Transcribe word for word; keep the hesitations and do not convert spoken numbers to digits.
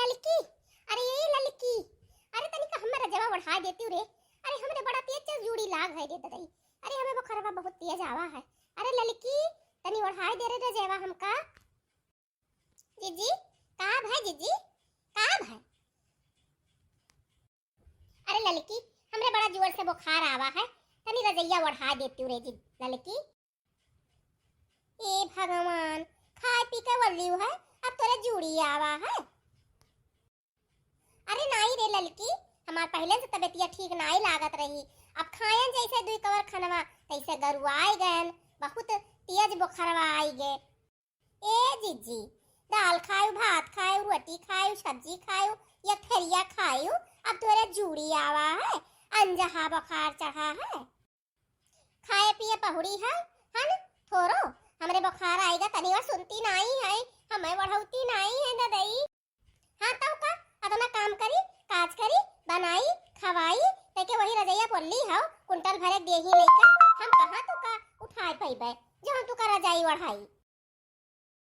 ललकी, अरे ये ललकी, अरे तनिका हमर रजवा ओढ़ाइ देतिउ रे। अरे हमरे बड़ा तेज तेज जूड़ी लाग है रे ददई। अरे हमें बोखरवा बहुत तेज आवा है। अरे ललकी, तनी ओढ़ाइ दे रे रजवा हमका। जीजी, का भय जीजी, का भय? अरे ललकी, हमरे बड़ा जोर से बोखार आवा है, तनी रजइया ओढ़ाइ देतिउ रे जी ललकी। ए भगवान, खाए पी के वल्लिउ है, अब तोरे जूड़ी आवा है। अरे नाई रे ललकी, हमार पहिले से तबियतिया ठीक नाई लागत रही। अब खायन जैसे दुई कवर खनवा, तैसे गरुआइ गयन, बहुत तेज बोखरवा आइ गे। ए जीजी, दाल खायु, भात खायु, रोटी खायु, सब्जी खायु, एक थरिया खायु, अब तोरे जूड़ी आवा है, अनजहा बोखार चढ़ा है। खाए पिए पहुड़ी है, हन? थोरो, हमरे बोखार आइगा, तनी और सुनती नाई है, हमें बढ़ौती नाई है ददई। हाँ तउ का, अतना काम करी, काज करी, बनाई, खवाई, तैके वही रजइया पोल्ली हौ, कुंटल भरे देही लइका, हम कहाँ तू का उठाए पइबे, जो हम तू का रजाई ओढ़ाई।